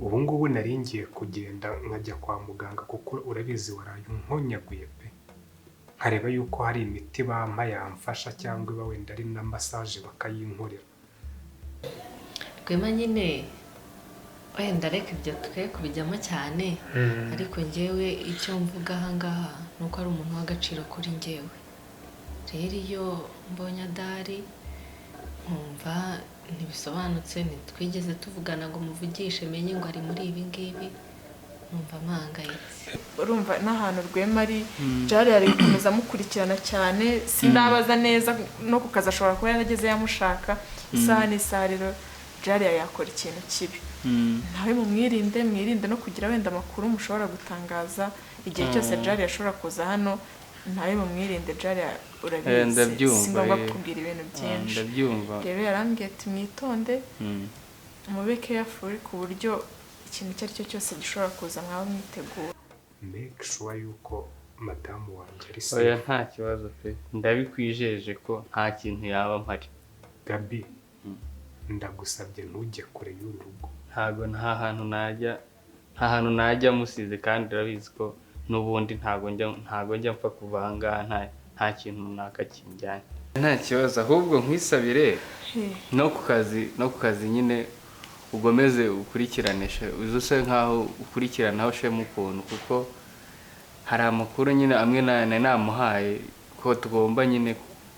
Ubu ngubu nari ngiye kugenda nkajya kwa muganga, kuko urabizi waraye unkonyaguye pe, nkareba yuko hari imiti bampa yamfasha, cyangwa iba wenda ari na massage bakayinkorera. Rwema nyine, wenda reka ibyo twe kubijyamo cyane, ariko ngewe icyo mvuga ahangaha ni uko ari umuntu w'agaciro kuri ngewe. Rero iyo mbonye adahari nkumva ntibisobanutse, ntitwigeze tuvugana ngo muvugishe menye ngo ari muri ibi ngibi, numva mpangayitse. Urumva n'ahantu Rwema ari, Jari ari gukomeza amukurikirana cyane. Sindabaza neza no ku kazi ashobora kuba yarageze yamushaka isaha n'isaha. Rero Jari yakora ikintu kibi, nawe mumwirinde, mwirinde no kugira wenda amakuru mushobora gutangaza igihe cyose. Jari ashobora kuza hano, nawe mumwirinde. Jari urabizi, Ndabyumva, si ngombwa kukubwira ibintu byinshi. Ndabyumva. Rero yarambwiye ati mwitonde, mube careful, ku buryo ikintu icyo ari cyo cyose gishobora kuza mwaba mwitegura. Make sure yuko madamu wanjye ari Oya, safe. nta kibazo pe, ndabikwijeje ko nta kintu yaba mpari. Gabi, ndagusabye ntujye kure y'uru rugo. Ntabwo, nta hantu najya, nta hantu najya musize, kandi urabizi ko n'ubundi ntabwo njya mpfa kuva aha ngaha nta kintu runaka kinjyanye. Nta kibazo, ahubwo nkwisabire no ku kazi nyine ugomeze ukurikirane, uze use nkaho ukurikiranaho Shema ukuntu, kuko hari amakuru nyine amwe nari namuhaye ko tugomba nyine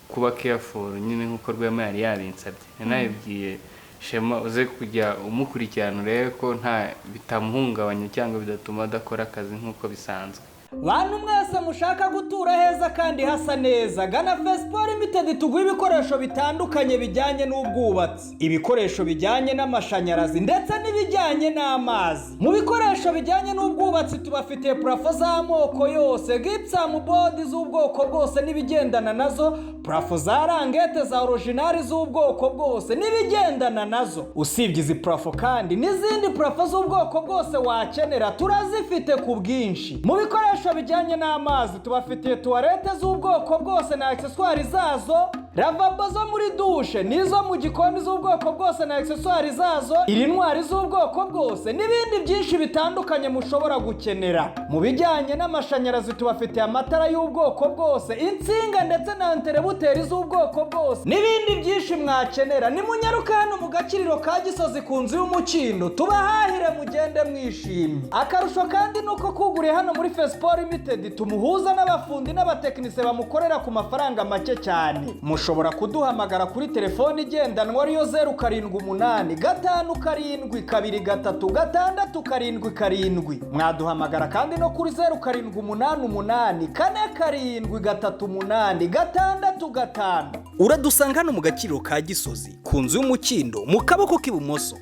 kuba careful nyine, nk'uko Rwema yari yabinsabye. Nari nabibwiye Shema, uze kujya umukurikirana urebe ko nta bitamuhungabanya cyangwa bidatuma adakora akazi nk'uko bisanzwe. Bantu mwese mushaka gutura heza kandi hasa neza, gana Fesiporo Limited tuguhe ibikoresho bitandukanye bijyanye n'ubwubatsi, ibikoresho bijyanye n'amashanyarazi ndetse n'ibijyanye n'amazi. Mu bikoresho bijyanye n'ubwubatsi tubafitiye plafond z'amoko yose, gypsum board z'ubwoko bwose n'ibigendana nazo, plafond za languette za original z'ubwoko bwose n'ibigendana nazo. Usibye izi plafond kandi, n'izindi plafond z'ubwoko bwose wakenera turazifite ku bwinshi. Mu bikoresho bijyanye n'amazi tubafitiye toilette z'ubwoko bwose na accessoires zazo, lavabo zo muri douche n'izo mu gikoni z'ubwoko bwose na accessoires zazo, urinoir z'ubwoko bwose n'ibindi byinshi bitandukanye mushobora gukenera. Mu bijyanye n'amashanyarazi tubafitiye amatara y'ubwoko bwose, insinga ndetse na interrupteur z'ubwoko bwose n'ibindi byinshi mwakenera. Nimunyaruke hano mu Gakiriro ka Gisozi ku nzu y'umukindo, tubahahire mugende mwishimye. Akarusho kandi ni uko kuguriye hano muri Fesiporo Limited tumuhuza n'abafundi n'abatekinisiye bamukorera ku mafaranga make cyane. Mushobora kuduhamagara kuri telefoni igendanwa ariyo 0785723677. Mwaduhamagara kandi no kuri 0788473865. Uradusanga hano mu Gakiriro ka Gisozi ku nzu y'umukindo mu kaboko k'ibumoso.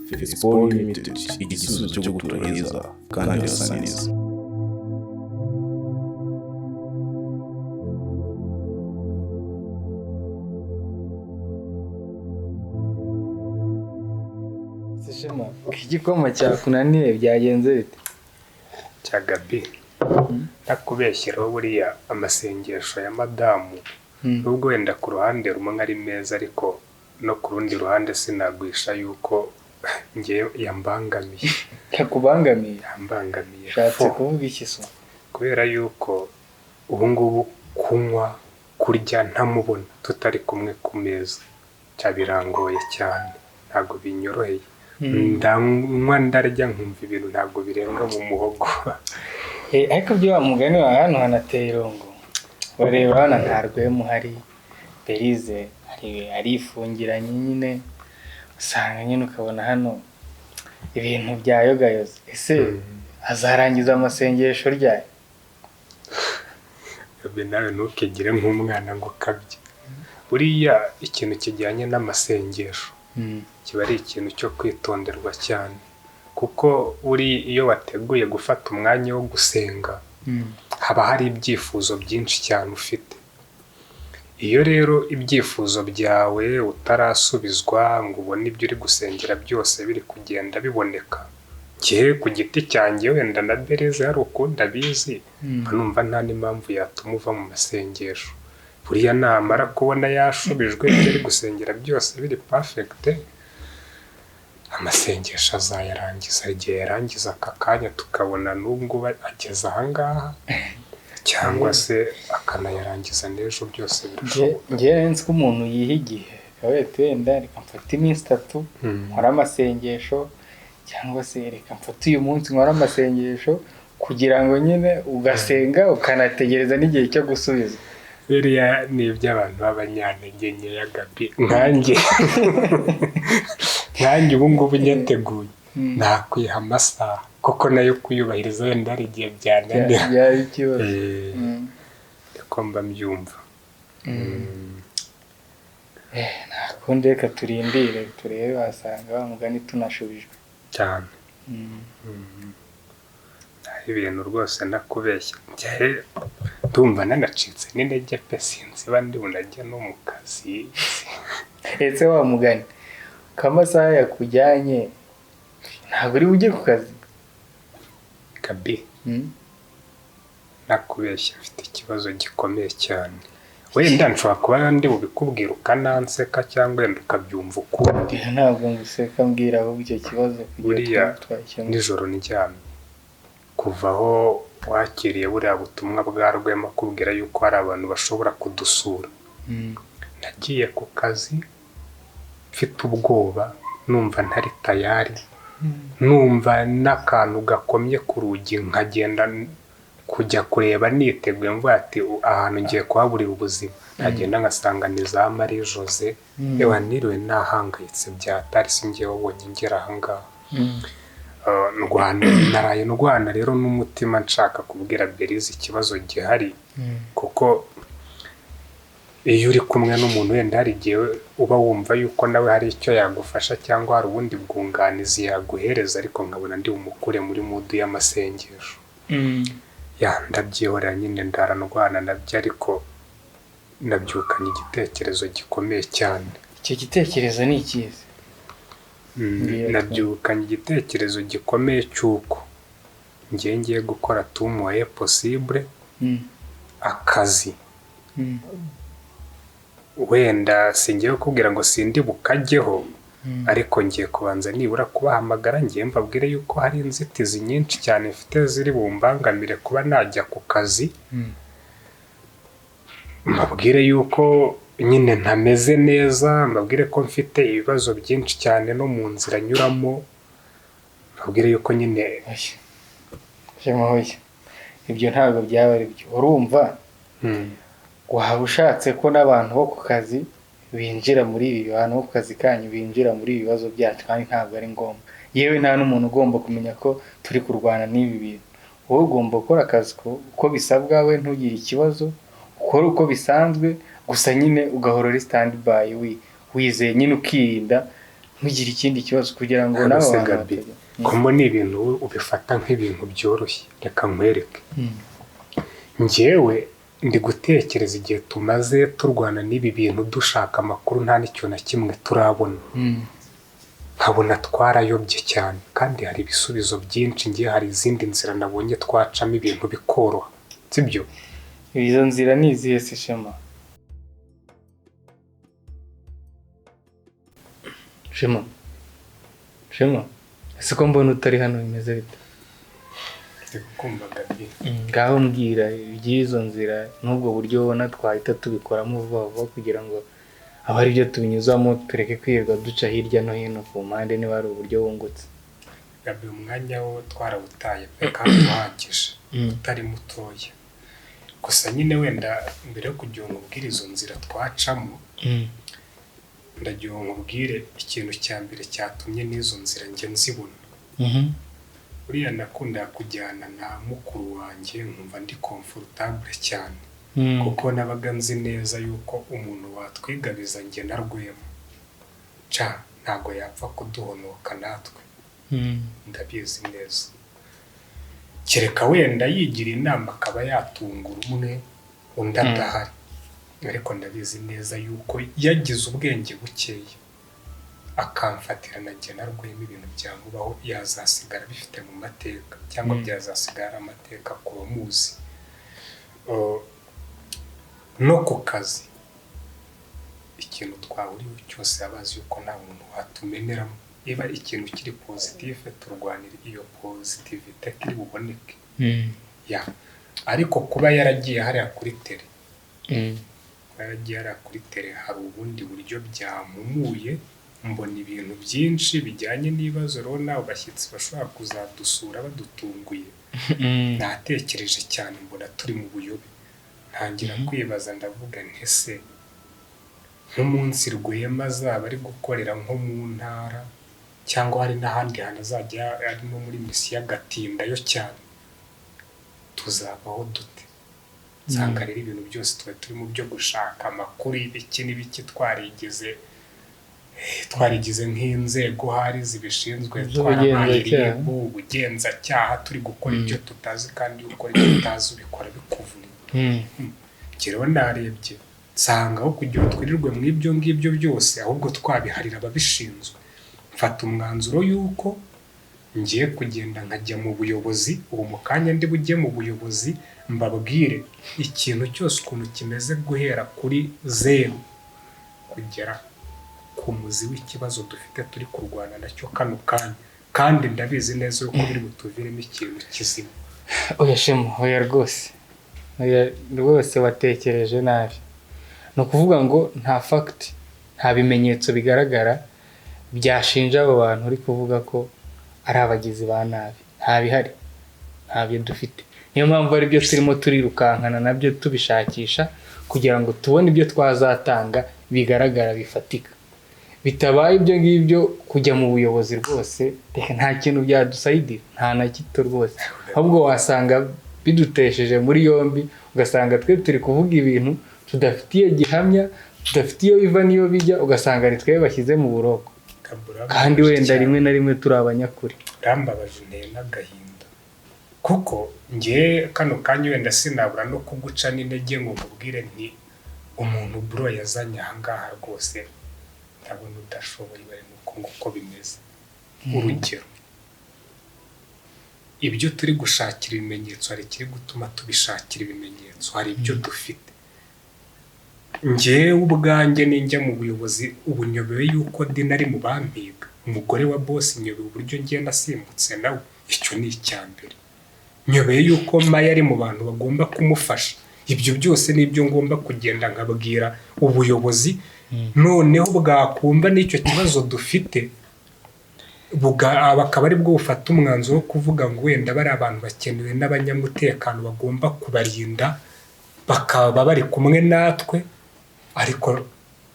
Fesiporo Limited, igisubizo cyo gutura heza kandi hasa neza. Shema, igikoma cyakunaniye byagenze bite? Cya Gabi, ntakubeshyiraho, buriya amasengesho ya madamu, nubwo wenda ku ruhande rumwe ari meza, ariko no ku rundi ruhande sinagwisha yuko ngewe yambangamiye. Yakubangamiye? Yambangamiye. Ushatse Fo. kuvuga iki so? Kubera yuko ubu ngubu kunywa, kurya ntamubona, tutari kumwe ku meza, cya birangoye cyane, ntabwo binyoroheye. Ndanywa, ndarya, nkumva ibintu ntabwo birenga mu muhogo. Ariko byo wa mugani wawe, hano hanateye irungu. Ureba hano nta Rwema uhari, Berize arifungiranye nyine, usanga nyine ukabona hano ibintu byayogayoze. Ese azarangiza amasengesho ryari? Gabi, nawe ntukigire nk'umwana ngo ukabye. Buriya ikintu kijyanye n'amasengesho kiba ari ikintu cyo kwitonderwa cyane, kuko uri iyo wateguye gufata umwanya wo gusenga, haba hari ibyifuzo byinshi cyane ufite. Iyo rero ibyifuzo byawe utarasubizwa ngo ubone ibyo uri gusengera byose biri kugenda biboneka, njye ku giti cyanjye, wenda na Bereze hari ukundi abizi, mba numva nta n'impamvu yatuma uva mu masengesho. Buriya namara kubona yashubijwe, ibyo ari gusengera byose biri perfect, Amasengesho azayarangiza igihe yarangiza aka kanya, tukabona n'ubwo ageze ahangaha, cyangwa se akanayarangiza n'ejo, byose birashoboka. Njyewe nzi ko umuntu yiha igihe, akaba wenda reka mfate iminsi 3 nkore amasengesho, cyangwa se reka mfate uyu munsi nkore amasengesho, kugira ngo nyine ugasenga ukanategereza n'igihe cyo gusubiza. Biriya ni iby'abantu b'abanyantege nkeya, Gabi. Nkanjye ubu ngubu nyateguye, nakwiha amasaha, kuko nayo kuyubahiriza wenda hari igihe byananira. Byaba ikibazo. Niko mba mbyumva. Nta kundi, reka turindire turebe, wasanga wa mugani tunashubijwe. Cyane. Ibintu rwose nakubeshya, njye ndumva nanacitse n'intege pe, sinzi ba ndi bunajya no mu kazi. Ese wa mugani ko amasaha yakujyanye, ntabwo uri bujye ku kazi? Gabi, nakubeshya, mfite ikibazo gikomeye cyane. Wenda nshobora kuba ndi bubikubwira ukananseka, cyangwa wenda ukabyumva ukundi. Ntabwo nguseka, mbwira ahubwo icyo kibazo kugira Buriya twakemura. nijoro ndyamye, kuva aho wakiriye buriya butumwa bwa Rwema akubwira yuko hari abantu bashobora kudusura, nagiye ku kazi mfite ubwoba, numva ntari tayari, numva n'akantu gakomye ku rugi nkagenda kujya kureba niteguye, mvuga ati ahantu ngiye kuhaburira ubuzima, nkagenda ngasanga ni za Marie Jose. Ewa, niriwe nahangayitse byatari, sinjye wabonye ngera ahangaha. Ndwana, naraye ndwana rero n'umutima nshaka kubwira Berize ikibazo gihari, kuko iyo uri kumwe n'umuntu wenda hari igihe uba wumva yuko nawe hari icyo yagufasha cyangwa hari ubundi bwunganizi yaguhereza, ariko nkabona ndi bumukure muri mood y'amasengesho. Ya, ndabyihorera nyine, ndarandwana nabyo, ariko nabyukanye igitekerezo gikomeye cyane. Icyo gitekerezo ni ikihe? Nabyukanye igitekerezo gikomeye cy'uko ngiye ngiye gukora tout moyen possible akazi. Wenda singiye kukubwira ngo sindi bukajyeho, ariko ngiye kubanza nibura kubahamagara, ngiye mbabwire yuko hari inzitizi nyinshi cyane mfite ziri bumbangamire kuba najya ku kazi, mbabwire yuko nyine ntameze neza, mbabwire ko mfite ibibazo byinshi cyane no mu nzira nyuramo, mbabwire yuko nyine Oya. Shema, oya, ibyo ntabwo byaba ari byo, urumva? Waba ushatse ko n'abantu bo ku kazi binjira muri ibi, bantu bo ku kazi kanyu binjira muri ibi bibazo byacu, kandi ntabwo ari ngombwa. Yewe, nta n'umuntu ugomba kumenya ko turi kurwana n'ibi bintu. Wowe ugomba gukora akazi uko bisabwa, we ntugire ikibazo, ukore uko bisanzwe, gusa nyine ugahora uri stand by, wizeye nyine, ukirinda, ntugire ikindi kibazo kugira ngo Ntabwo n'abo se bantu Gabi, batajya ko mbona ibintu ubifata nk'ibintu byoroshye, reka nkwereke. Njyewe ndi gutekereza igihe tumaze turwana n'ibi bintu, dushaka amakuru, nta n'ikintu na kimwe turabona, nkabona twarayobye cyane, kandi hari ibisubizo byinshi. Ngiye hari izindi nzira nabonye twacamo ibintu bikoroha, sibyo? Izo nzira ni izihe se, Shema? Shema, Shema, ese ko mbona utari hano, bimeze bite? Ndi kukumva, Gabi. Ngaho mbwira iby'izo nzira n'ubwo buryo ubona twahita tubikoramo vuba vuba, kugira ngo abe ari byo tubinyuzamo, tureke kwirirwa duca hirya no hino ku mpande, niba ari uburyo wungutse. Gabi, umwanya wo twarawutaye pe, kandi uhagije, utari mutoya. Gusa nyine wenda mbere yo kugira ngo nkubwire izo nzira twacamo, ndagira ngo nkubwire ikintu cya mbere cyatumye n'izo nzira njye nzibona. Buriya nakundaga kujyana na mukuru wanjye, nkumva ndi comfortable cyane, kuko nabaga nzi neza yuko umuntu watwigabiza njye na Rwema ca ntabwo yapfa kuduhonoka natwe. Ndabizi neza, kereka wenda yigira inama akaba yatungura umwe undi adahari, ariko ndabizi neza yuko yagize ubwenge bukeya akamfatira na njye na Rwema, ibintu byamubaho yazasigara bifite mu mateka, cyangwa byazasigara ari amateka ku bamuzi. No ku kazi, ikintu twahuriyeho cyose abazi yuko nta muntu watumeneramo. Iba ikintu kiri positive, turwanira iyo positivité kiri buboneke. Ya, ariko kuba yaragiye hariya kuri terrain, kuba yaragiye hariya kuri terrain, hari ubundi buryo byampumuye, mbona ibintu byinshi bijyanye n'ibibazo. Rero n'abo bashyitsi bashobora kuzadusura badutunguye, natekereje cyane mbona turi mu buyobe, ntangira kwibaza, ndavuga nti: "Ese nk'umunsi Rwema azaba ari gukorera nko mu ntara, cyangwa hari n'ahandi hantu azajya ari no muri mission agatindayo cyane, tuzabaho dute?" Nsanga rero ibintu byose tuba turi mu byo gushaka amakuru y'ibiki n'ibiki, twarigize nk'inzego hari zibishinzwe, twarabaye Z'ubugenzacyaha. RIB, ubugenzacyaha, turi gukora ibyo tutazi, kandi iyo ukora ibyo utazi ubikora bikuvunnye. Njye rero narebye nsanga aho kugira ngo twirirwe mu ibyo ngibyo byose, ahubwo twabiharira ababishinzwe. Mfata umwanzuro y'uko ngiye kugenda nkajya mu buyobozi. Ubu mu kanya ndi bujye mu buyobozi, mbabwire ikintu cyose ukuntu kimeze, guhera kuri zeru kugera ku muzi w'ikibazo dufite turi kurwana nacyo kano kanya, kandi ndabizi neza yuko biri butuviremo ikintu kizima. Oya Shema, oya rwose, oya rwose, watekereje nabi. Ni ukuvuga ngo nta fact, nta bimenyetso bigaragara byashinja abo bantu uri kuvuga ko ari abagizi ba nabi. Nta bihari, ntabyo dufite. Niyo mpamvu aribyo turimo turirukankana nabyo, tubishakisha kugira ngo tubone ibyo twazatanga bigaragara, bifatika. Bitabaye ibyo ngibyo, kujya mu buyobozi rwose, reka, nta kintu byadusayidira, nta na gito rwose. Ahubwo wasanga bidutesheje muri yombi, ugasanga twe turi kuvuga ibintu tudafitiye gihamya, tudafite iyo biva n'iyo bijya, ugasanga ni twe bashyize mu buroko, kandi wenda rimwe na rimwe turi abanyakuri. Urambabaje, unteye n'agahinda, kuko ngewe kano kanya wenda sinabura no kuguca n'intege ngo nkubwire nti: "Umuntu bro yazanye ahangaha rwose ndabona udashoboye, bari nuko nguko bimeze." Urugero, ibyo turi gushakira ibimenyetso, hari ikiri gutuma tubishakira ibimenyetso, hari ibyo dufite. Ngewe ubwanjye ninjya mu buyobozi, ubu nyobewe yuko Dina ari mu bampiga, umugore wa boss. Nyobewe uburyo ngenda asimbutse nawe, icyo ni icya mbere. Nyobeye yuko Maya ari mu bantu bagomba kumufasha. Ibyo byose ni ibyo ngomba kugenda nkabwira ubuyobozi, noneho bwakumva n'icyo kibazo dufite, bakaba ari bwo bufata umwanzuro wo kuvuga ngo wenda bari abantu bakenewe n'abanyamutekano, bagomba kubarinda, bakaba bari kumwe natwe, ariko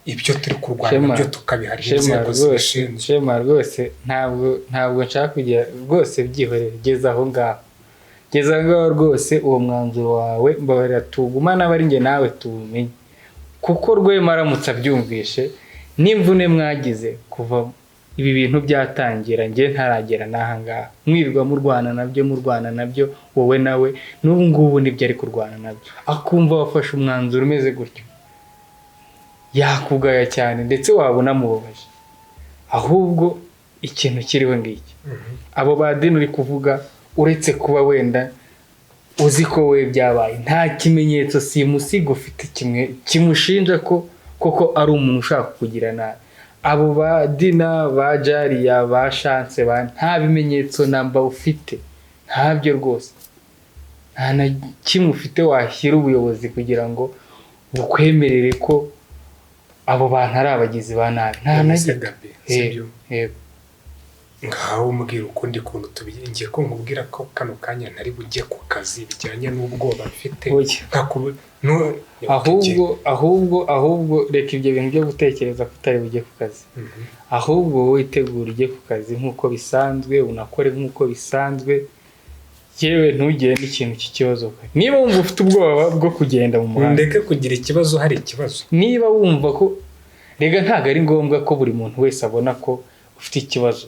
ibyo turi kurwanya Shema, byo tukabiharira Shema inzego rwose, zibishinzwe. Shema rwose, ntabwo nshaka kujya rwose, byihorere, geza aho ngaho, geza aho ngaho rwose. Uwo mwanzuro wawe mbabarira tugumane, aba ari njye nawe tuwumenye, kuko Rwema aramutse abyumvishe n'imvune mwagize kuva ibi bintu byatangira, njye ntaragera n'aha ngaha, mwirirwa murwana nabyo, murwana nabyo wowe nawe, n'ubu ngubu nibyo ari kurwana nabyo, akumva wafashe umwanzuro umeze gutyo, yakugaya cyane, ndetse waba unamubabaje. Ahubwo ikintu kiriho ngiki: abo ba Dini uri kuvuga, uretse kuba wenda uzi ko we byabaye, nta kimenyetso simusiga ufite kimwe kimushinja ko koko ari umuntu ushaka kukugira nabi. Abo ba Dina, ba Jariya, ba Chance, ba nta bimenyetso namba ufite, ntabyo rwose, nta na kimwe ufite washyira ubuyobozi kugira ngo bukwemerere ko abo bantu ari abagizi ba nabi, nta na Ese gito. Gabi, sibyo? Yego. Ngaho umbwira ukundi kuntu tubigiye, ko nkubwira ko kano kanya ntari bujye ku kazi bijyanye n'ubwoba mfite. Oya. Ahubwo reka ibyo bintu byo gutekereza ko utari bujye ku kazi. Ahubwo wowe witegure ujye ku kazi nk'uko bisanzwe, unakore nk'uko bisanzwe, yewe ntugire n'ikintu cy'ikibazo. Niba wumva ufite ubwoba bwo kugenda mu muhanda, Ndeke kugira ikibazo, hari ikibazo. Niba wumva ko, rega ntabwo ari ngombwa ko buri muntu wese abona ko ufite ikibazo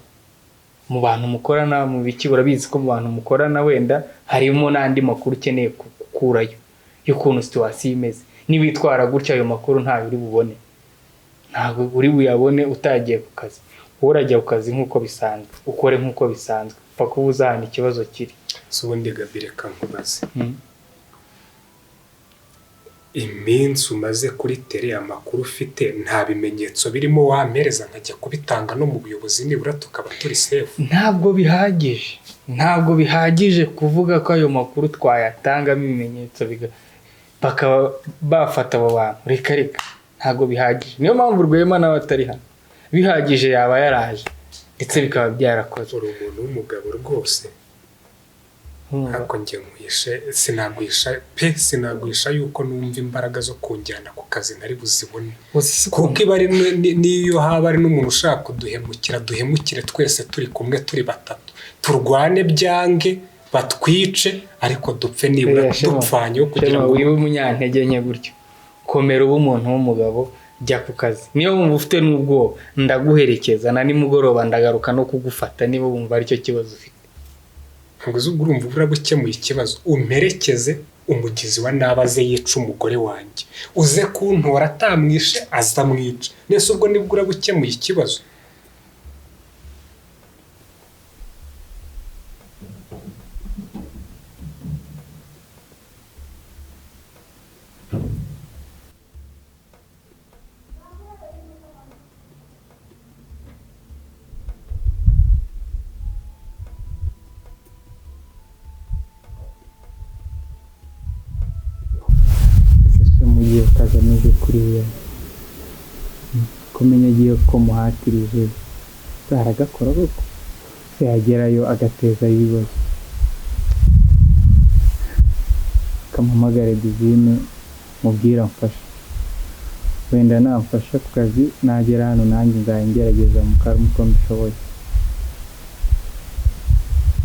mu bantu mukorana, mu biki. Urabizi ko mu bantu mukorana wenda harimo n'andi makuru ukeneye gukurayo y'ukuntu situation imeze. Niwitwara gutya, ayo makuru ntayo uri bubone, ntabwo uri buyabone utagiye ku kazi. Wowe urajya ku kazi nk'uko bisanzwe, ukore nk'uko bisanzwe, pfa kuba uzi ahantu ikibazo kiri. Si ubundi Gabi, reka nkubaze. Iminsi umaze kuri tere, amakuru ufite, nta bimenyetso birimo wampereza nkajya kubitanga no mu buyobozi, nibura tukaba turi safe? Ntabwo bihagije, ntabwo bihagije kuvuga ko ayo makuru twayatangamo ibimenyetso bakaba bafata abo bantu. Reka reka, ntabwo bihagije. Niyo mpamvu Rwema nawe atari hano. Bihagije yaba yaraje, ndetse bikaba byarakozwe. Uri umuntu w'umugabo rwose. Ariko njye nkwishe, sinaguhisha pe, sinaguhisha yuko numva imbaraga zo kunjyana ku kazi ntari buzibone, kuko iba ari n'iyo haba ari n'umuntu ushaka kuduhemukira, duhemukire twese turi kumwe, turi batatu, turwane byange batwice, ariko dupfe nibura Oya, Shema. dupfanyeho kugira Shema, ngo wibe umunyantege nke gutyo, komera ube umuntu w'umugabo, jya ku kazi. Niyo wumva ufite n'ubwoba, ndaguherekeza na nimugoroba ndagaruka no kugufata, niba wumva aricyo kibazo ufite. Ntabwo uzi, ubwo urumva ubura gukemuye ikibazo. Umperekeze, umugizi wa nabi aze yica umugore wanjye, uze kuntora atamwishe, aza amwica nese, ubwo nibwo uraba ukemuye ikibazo? Ese mu gihe kazi ameze kuriya, kumenya agiye ko muhatirije aragakora koko, yagerayo agateza ibibazo. Kampamagare Divine mubwire amfashe, wenda namfasha ku kazi, nagera hano nanjye nzajya ngerageza mu karumu uko mbishoboye.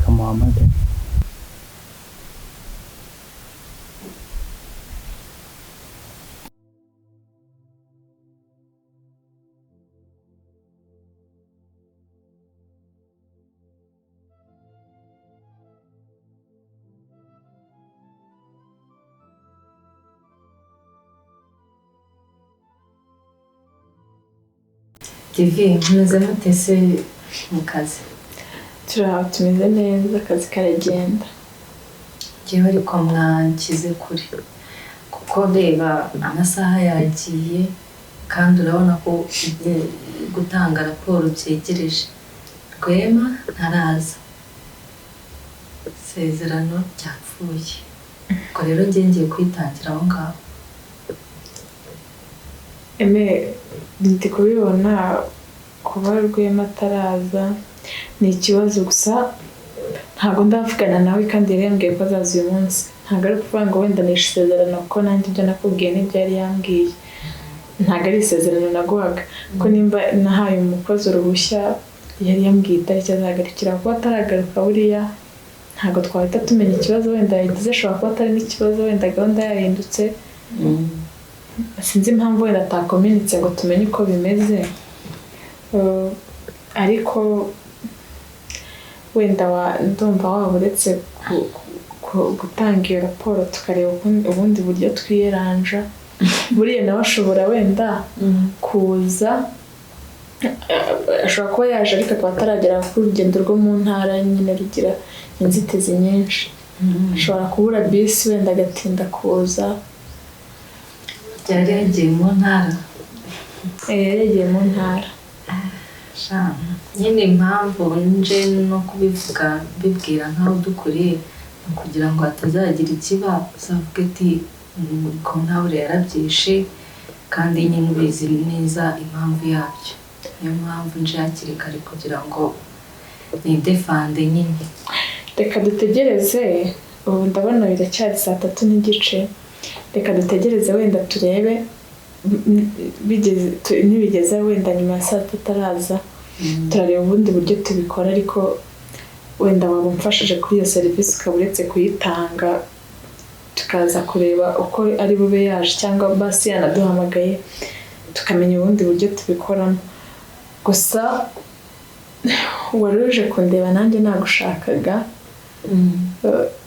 Kamuhamagare. Divi, mumeze mute se mu kazi? Turi aho, tumeze neza, akazi karagenda. Njyewe ariko mwankize kure, kuko reba amasaha yagiye, kandi urabona ko gutanga raporo byegereje. Rwema ntaraza, isezerano ryapfuye. Ubwo rero njye ngiye kwitangira aho ngaho. Eme, ndi kubibona, kuba Rwema ataraza ni ikibazo, gusa ntabwo ndavugana nawe, kandi yari yambwiye ko azaza uyu munsi. Ntabwo ari ukuvuga ngo wenda nishe isezerano, kuko nanjye ibyo nakubwiye n'ibyo yari yambwiye, ntabwo ari isezerano naguhaga, kuko nimba nahaye umukozi uruhushya, yari yambwiye itariki azagarukira. Kuba ataragaruka buriya ntabwo twahita tumenya ikibazo wenda yagize, ashobora kuba atari n'ikibazo, wenda gahunda yahindutse. Sinzi impamvu wenda atakominitse ngo tumenye uko bimeze. Ariko wenda ndumva waba uretse gutanga iyo raporo, tukareba ubundi buryo twiyeranja. Buriya nawe ashobora wenda kuza, ashobora kuba yaje ariko akaba ataragera ku rugendo rwo mu ntara, nyine rugira inzitizi nyinshi. Ashobora kubura bisi wenda agatinda kuza. Yari yagiye mu ntara? Yari yagiye mu ntara. Sha, nyine impamvu nje no kubivuga mbibwira nkaho dukuriye, ni ukugira ngo hatazagira ikiba, uzavuge ati kontabure yarabyishe, kandi nyine ubizi neza impamvu yabyo. Niyo mpamvu nje hakiri kare kugira ngo nidefande nyine. Reka dutegereze, ubu ndabona biracyari 3:30. Reka dutegereze wenda turebe nibigeze wenda nyuma ya saa 3 ataraza, turareba ubundi buryo tubikora. Ariko wenda waba umfashije kuri iyo serivisi ukaba uretse kuyitanga, tukaza kureba uko ari bube yaje, cyangwa basi yanaduhamagaye tukamenya ubundi buryo tubikoramo. Gusa wari uje kundeba, nanjye nagushakaga.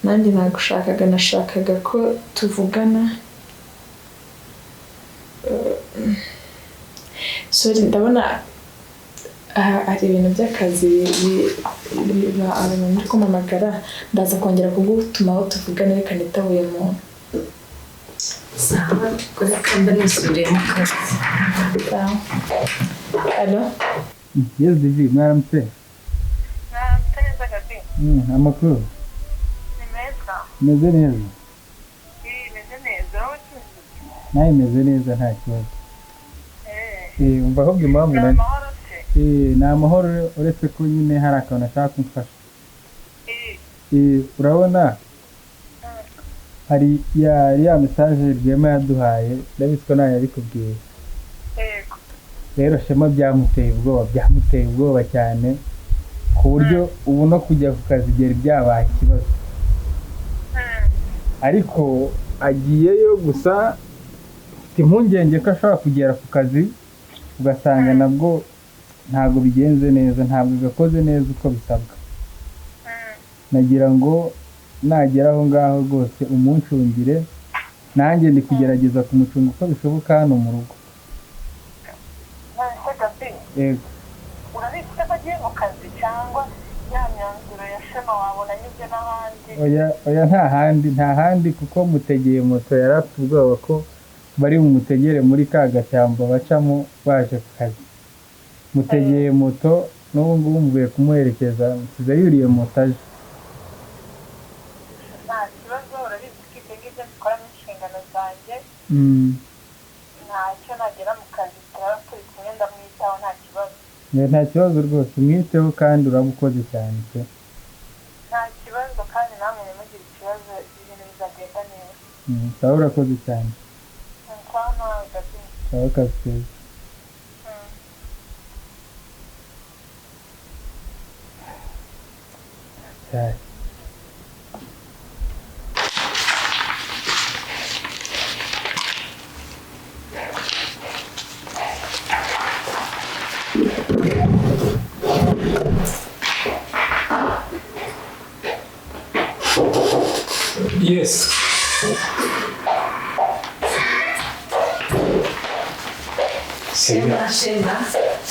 Nanjye nagushakaga, nashakaga ko tuvugana. Sorry, ndabona hari ibintu by'akazi abantu muri kumpamagara, ndaza kongera kugutumaho tuvugane. Reka nitabuye muntu. Sawa, reka mbe nisubiriye mu kazi. Sawa. Alo. Yes, Divi, mwaramutse. Mwaramutse neza Gabi. Amakuru? Ni meza. Meze neza. Meze neza, wowe utuzi? Nawe meze neza nta kibazo. Umva ahubwo impamvu Ni amahoro se? Ni amahoro uretse ko nyine hari akantu ashaka kumfasha. Urabona hari ya message Rwema yaduhaye, ndabizi ko nawe yabikubwiye. Rero Shema byamuteye ubwoba cyane ku buryo ubu no kujya ku kazi byari byabaye ikibazo. Ariko agiyeyo gusa mfite impungenge ko ashobora kugera ku kazi ugasanga nabwo ntabwo bigenze neza, ntabwo gakoze neza uko bisabwa. Nagira ngo nagera aho ngaho rwose umuncungire, nanjye ndi kugerageza kumucunga uko bishoboka hano mu rugo. Yego. Urabizi ko agiye mu kazi cyangwa ya myanzuro ya Shema wabona anyuze n'ahandi? Oya nta handi kuko mutegeye moto yari afite ubwoba ko bari bumutegere muri ka gashyamba bacamo baje ku kazi. Mutegeye moto n'ubu ngubu mvuye kumuherekeza, nsize yuriye moto aje. Nta kibazo, urabizi ko ibyo ngibyo mbikoramo inshingano zanjye. Ntacyo nagera mu kazi turaba turi kumwe ndamwitaho nta kibazo. Nta kibazo rwose, umwiteho kandi urabukoze cyane pe. Nta kibazo kandi namwe ntimugire ikibazo, ibintu bizagenda neza. Sawa, urakoze cyane. Sawa nawe Gabi. Sawa, kazi keza. Cyane. Yes. Shema, Shema.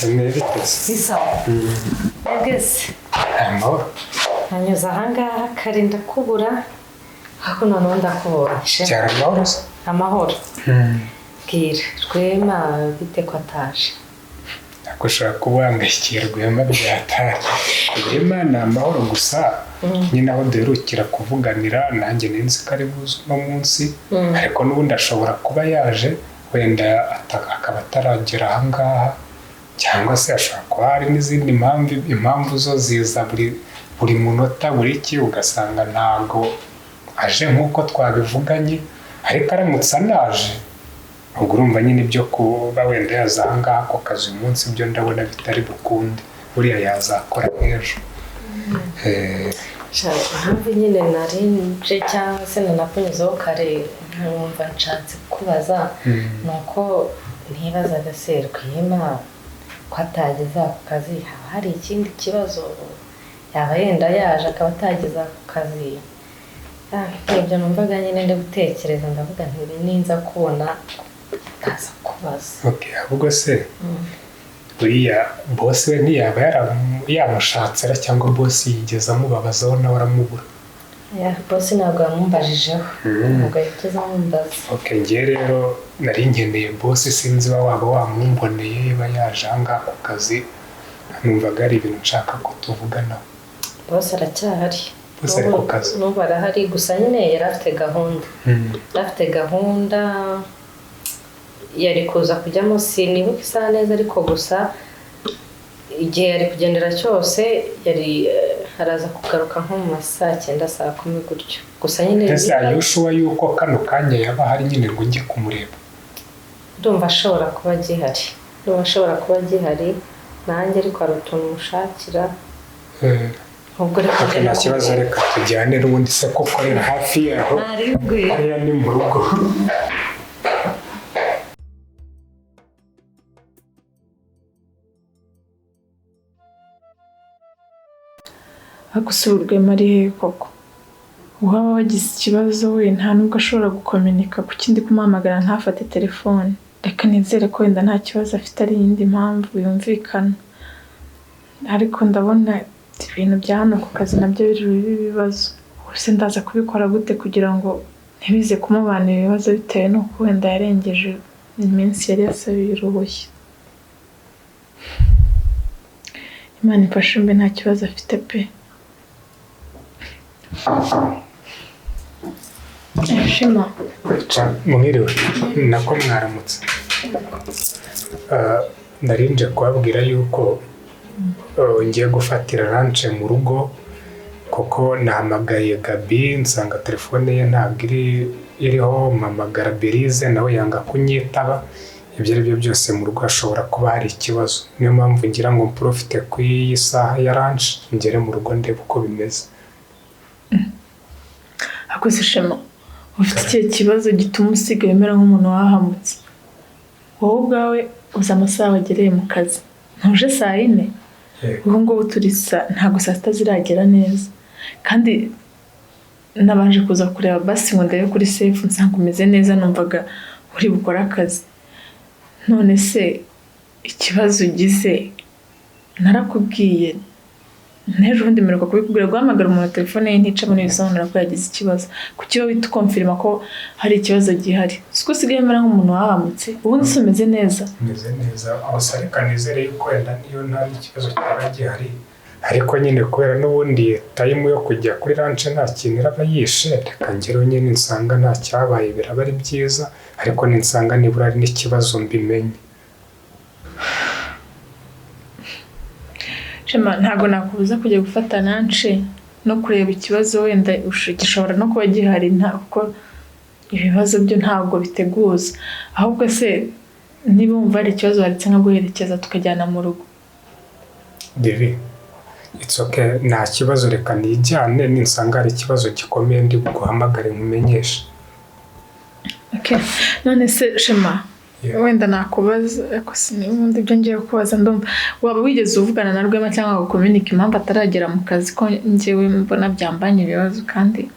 Ni sawa. Mwese. Amahoro. Nanyuze ahangaha kare ndakubura, ariko noneho ndakubonye. Cyari amahoro se? Amahoro. Bwira, Rwema bite ko ataje? Ntabwo ushobora kuba wangashyikiye Rwema byataye. Rwema ni amahoro gusa, nyine aho duherukira kuvuganira nanjye ninzi ko ari buze uno munsi, ariko n'ubundi ashobora kuba yaje wenda akaba ataragera ahangaha, cyangwa se ashobora kuba hari n'izindi mpamvu, impamvu zo ziza buri munota buri ki, ugasanga ntago aje nk'uko twabivuganye, ariko aramutse anaje ubwo urumva nyine ibyo kuba wenda yaza ahangaha ako kazi uyu munsi byo ndabona bitari bukunde, buriya yazakora nk'ejo. Impamvu nyine nari nje cyangwa se nanakunyuzeho kare nkumva nshatse kubaza, ni uko ntibazaga se Rwema ko atageza ku kazi, haba hari ikindi kibazo yaba yenda yaje akaba atageza ku kazi. Ibyo numvaga nyine ndi gutekereza, ndavuga nti ninza kubona ndaza kubaza. Ahubwo se buriya bosi we ntiyaba yamushatse cyangwa bosi yigeze amubabazaho nawe aramubura? Bosi ntabwo yamumbajijeho, ntabwo yigeze amumbaza. Njye rero nari nkeneye bosi, sinzi waba wamumboneye yaba yaje ahangaha ku kazi, numvaga ari ibintu nshaka ko tuvuganaho. Bosi aracyahari. Bosi ari ku kazi. N'ubu arahari, gusa nyine yari afite gahunda. Yari afite gahunda yari kuza kujyamo, sinibuka isaha neza ariko gusa igihe yari kugendera cyose yari araza kugaruka nko mu ma 9:00 10:00 gutyo. Gusa nyine ese ayoshuwa yuko kano kanya yaba hari nyine ngo njye kumureba. Ndumva ashobora kuba agihari. Ndumva ashobora kuba agihari nanjye ariko hari utuntu mushakira. Ubwo reka nta kibazo, reka tujyane n'ubundi se ko ukorera hafi yaho. Hariya ni mu rugo. Ariko se ubu Rwema ari hehe koko? Uwaba wagize ikibazo we nta nubwo ashobora gukominika, kuki ndi kumuhamagara ntafate telefone? Reka nizere ko wenda nta kibazo afite ari iyindi mpamvu yumvikana. Ariko ndabona ibintu bya hano ku kazi nabyo biri bibe ibibazo. Ubuse ndaza kubikora gute kugira ngo Ntibize kumubana ibibazo bitewe n'uko wenda yarengeje iminsi yari yasabiye uruhushya. Imana imfashe mbe nta kibazo afite pe. Shema. Mwiriwe, nako mwaramutse. Narinje kubabwira yuko ngiye gufatira lunch mu rugo, kuko nahamagaye Gabi nsanga telefone ye ntabwo iriho, mpamagara Berize nawe yanga kunyitaba. Ibyo ari byo byose mu rugo hashobora kuba hari ikibazo, niyo mpamvu ngira ngo mprofite ku iyi saha ya lunch ngere mu rugo ndebe uko bimeze. Akoze Shema, ufite ikihe kibazo gituma usigaye umera nk'umuntu wahamutse? Wowe ubwawe uzi amasaha wagereye mu kazi, ntuje saa 4? Ubu ngubu turi ntabwo saa 6 ziragera neza, kandi nabanje kuza kureba basi ngo ndebe kuri sefu nsanga umeze neza, numvaga uri bukore akazi. None se ikibazo ugize narakubwiye n'ejo bundi mperuka kubikubwira, guhamagara umuntu telefone ye nticamo ntibisobanura ko yagize ikibazo. Kuki wowe uhita ukomfirima ko hari ikibazo gihari? Siko usigaye umera nk'umuntu wahamutse, ubundi se umeze neza? Meze neza, gusa reka nizere yuko wenda niyo nta n'ikibazo cyaba gihari, ariko nyine kubera n'ubundi time yo kujya kuri lunch nta kintu iraba yishe, reka ngereho nyine nsanga nta cyabaye biraba ari byiza, ariko ninsanga nibura ari n'ikibazo mbimenye. Shema, ntabwo nakubuza kujya gufata lunch no kureba ikibazo wenda gishobora no kuba gihari, kuko ibibazo byo ntabwo biteguza. Ahubwo se niba wumva hari ikibazo waretse nka guherekeza tukajyana mu rugo. Divi, it's okay, nta kibazo, reka nijyane, ninsanga hari ikibazo gikomeye ndi buguhamagare nkumenyeshe. Okay. None se Shema, wenda nakubaza, ariko ubundi ibyo ngiye kubaza ndumva waba wigeze uvugana na Rwema cyangwa ngo communique impamvu ataragera mu kazi, ko njyewe mbona byambanye ibibazo kandi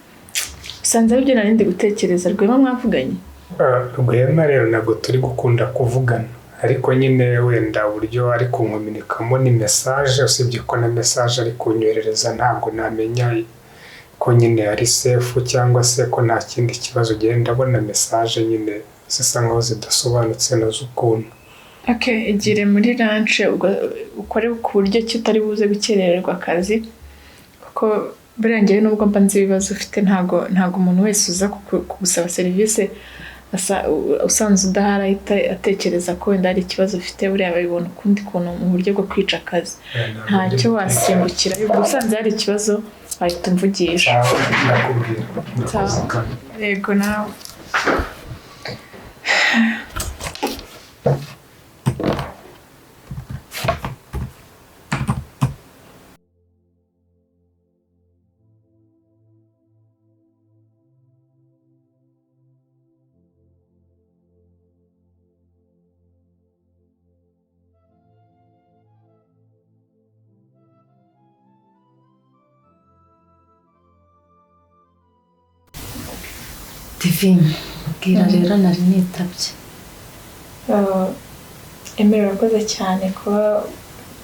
usanze aribyo nari ndi gutekereza. Rwema mwavuganye? Rwema rero ntabwo turi gukunda kuvugana, ariko nyine wenda uburyo ari kunkominikamo ni message, usibye ko na message ari kunyoherereza ntabwo namenya ko nyine ari safe cyangwa se ko nta kindi kibazo. Genda ndabona message nyine zisa nkaho zidasobanutse nazo ukuntu. Okay, igire muri lunch ukore ku buryo ki utari buze gukerererwa akazi, kuko buriya njyewe nubwo mba nzi ibibazo ufite, ntabwo umuntu wese uza kugusaba serivisi usanze udahari ahita atekereza ko wenda hari ikibazo ufite, buriya babibona ukundi kuntu mu buryo bwo kwica akazi. Ntacyo wasimbukira, ubwo usanze hari ikibazo wahita umvugisha. Yego nawe. Divine, bwira rero nari nitabye. Emera, urakoze cyane kuba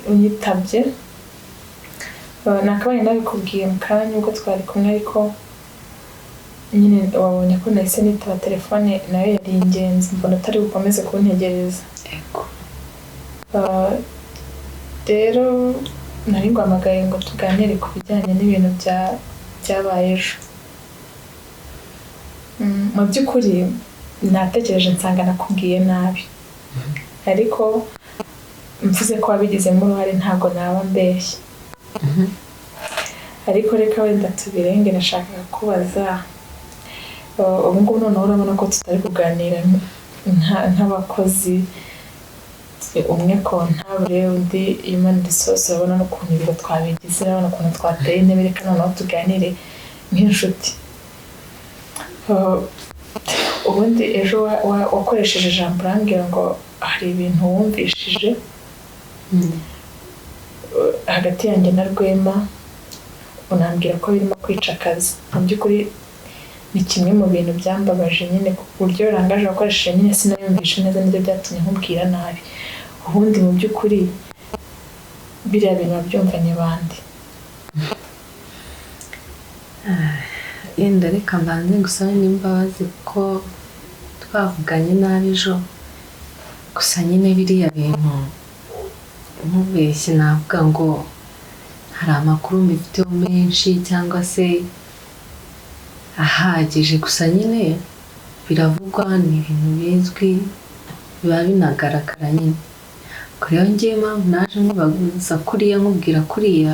unyitabye. Nakabaye nabikubwiye mu kanya ubwo twari kumwe, ariko nyine wabonye ko nahise nitaba telefone, nayo yari ingenzi, mbona utari bukomeze kuntegereza. Rero nari nguhamagaye ngo tuganire ku bijyanye n'ibintu byabaye ejo. Mu by'ukuri natekereje nsanga nakubwiye nabi, ariko mvuze ko wabigizemo uruhare ntabwo naba mbeshye. Ariko reka wenda tubirenge, nashakaga kubaza ubu ngubu noneho urabona ko tutari kuganira nk'abakozi, umwe kontabure undi human resource, urabona n'ukuntu ibiro twabigize, urabona ukuntu twateye intebe, reka noneho tuganire nk'inshuti. Ubundi ejo wakoresheje ijambo urambwira ngo hari ibintu wumvishije hagati yanjye na Rwema, unambwira ko birimo kwica akazi. Mu by'ukuri ni kimwe mu bintu byambabaje nyine, ku buryo rangaje wakoresheje nyine sinayumvishe neza, nibyo byatumye nkubwira nabi. Ubundi mu by'ukuri biriya bintu wabyumvanye bande? Yenda reka mbanze ngusabe n'imbabazi kuko twavuganye nabi ejo. Gusa nyine biriya bintu nkubeshye navuga ngo hari amakuru mbifiteho menshi cyangwa se ahagije, gusa nyine biravugwa, ni ibintu bizwi, biba binagaragara nyine. Ubwo rero njyewe impamvu naje nkubaza kuriya, nkubwira kuriya,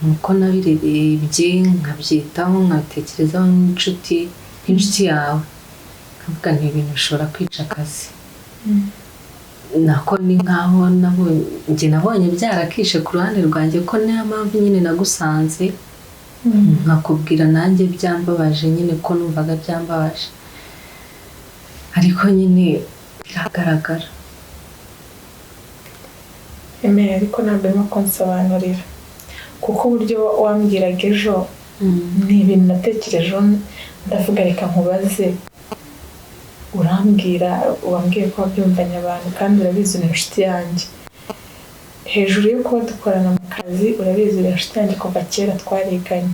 ni uko nabirebye nkabyitaho, nkabitekerezaho nk'inshuti yawe, nkavuga nti ibintu bishobora kwica akazi. Nako ni nkaho njye nabonye byarakishe ku ruhande rwanjye, ko niyo mpamvu nyine nagusanze nkakubwira nanjye byambabaje nyine, ko numvaga byambabaje, ariko nyine biragaragara. Emeye, ariko ntabwo urimo kunsobanurira, kuko uburyo wambwiraga ejo ni ibintu natekerejeho, ndavuga reka nkubaze. Urambwira, wambwiye ko wabyumvanye abantu, kandi urabizi uri inshuti yanjye. Hejuru yo kuba dukorana mu kazi, urabizi uri inshuti yanjye kuva kera, twariganye.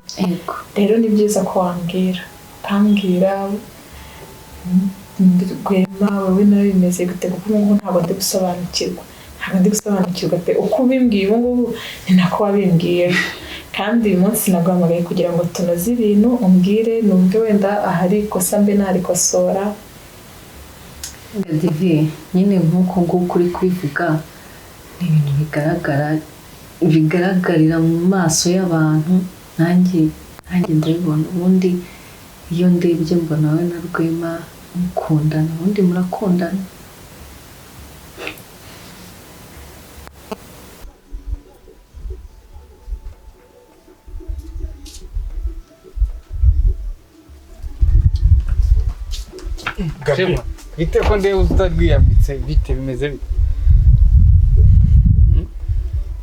Rero ni byiza ko wambwira, ukambwira Rwema, wowe nawe bimeze gute? Kuko ubu ngubu ntabwo ndi gusobanukirwa, ntabwo ndi gusobanukirwa pe. Uko ubimbwiye ubu ngubu ni nako wabimbwiye ejo, kandi uyu munsi naguhamagaye kugira ngo tunoze ibintu, umbwire numve wenda ahari ikosa mbe narikosora. Divi, nyine nk'uko nguko uri kubivuga, ni ibintu bigaragara, bigaragarira mu maso y'abantu, nanjye ndabibona. Ubundi iyo ndebye mbona wowe na Rwema mukundana, ubundi murakundana. Shema, bite ko ndeba utarwiyambitse, bite bimeze bite?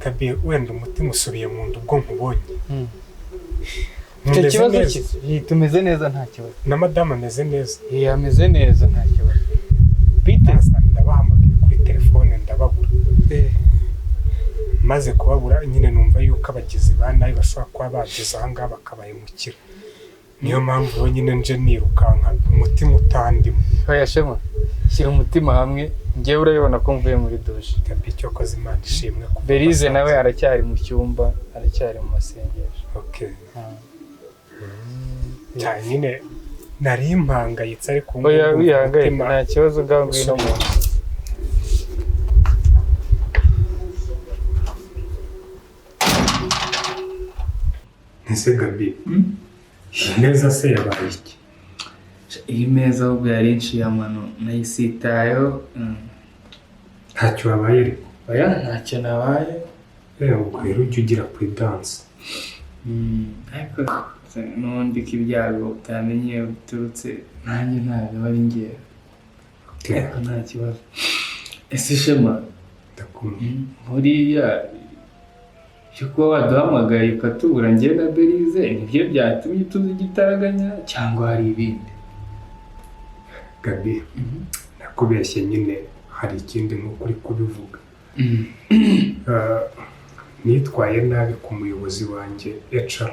Gabi, wenda umutima usubiye mu nda ubwo nkubonye. Icyo kibazo ki? Tumeze neza nta kibazo. Na madamu ameze neza. Ameze neza nta kibazo. Bite? Ndabahamagaye kuri telefone ndababura. Maze kubabura nyine numva yuko abagizi ba nabi bashobora kuba bageze aha ngaha bakabahemukira. Niyo mpamvu nyine nje nirukanka umutima utandimo. Oya Shema, shyira umutima hamwe, njyewe urabibona ko mvuye muri dushe. Gabi, cyokoze Imana ishimwe. Berize nawe aracyari mu cyumba, aracyari mu masengesho. Okay. Cyane nyine nari mpangayitse, ariko oya wihangayike nta kibazo, ngaho ngwino mu nzu. Ese Gabi, iyi meza se yabaye iki? Iyi meza ahubwo yari inshiye amano, nayisitayeho. Ntacyo wabaye ariko? Oya ntacyo nabaye. Ubwo rero ujya ugira prudence. Ariko n'ubundi ko ibyago utamenye iyo biturutse, nanjye ntabwo aba ari ngewe. Ariko nta kibazo. Ese Shema, buriya byo kuba waduhamagaye ukatubura njye na Berize nibyo byatumye tuza igitaraganya cyangwa hari ibindi? Gabi, nakubeshye nyine hari ikindi nk'uko uri kubivuga. Nitwaye nabi ku muyobozi wanjye HR.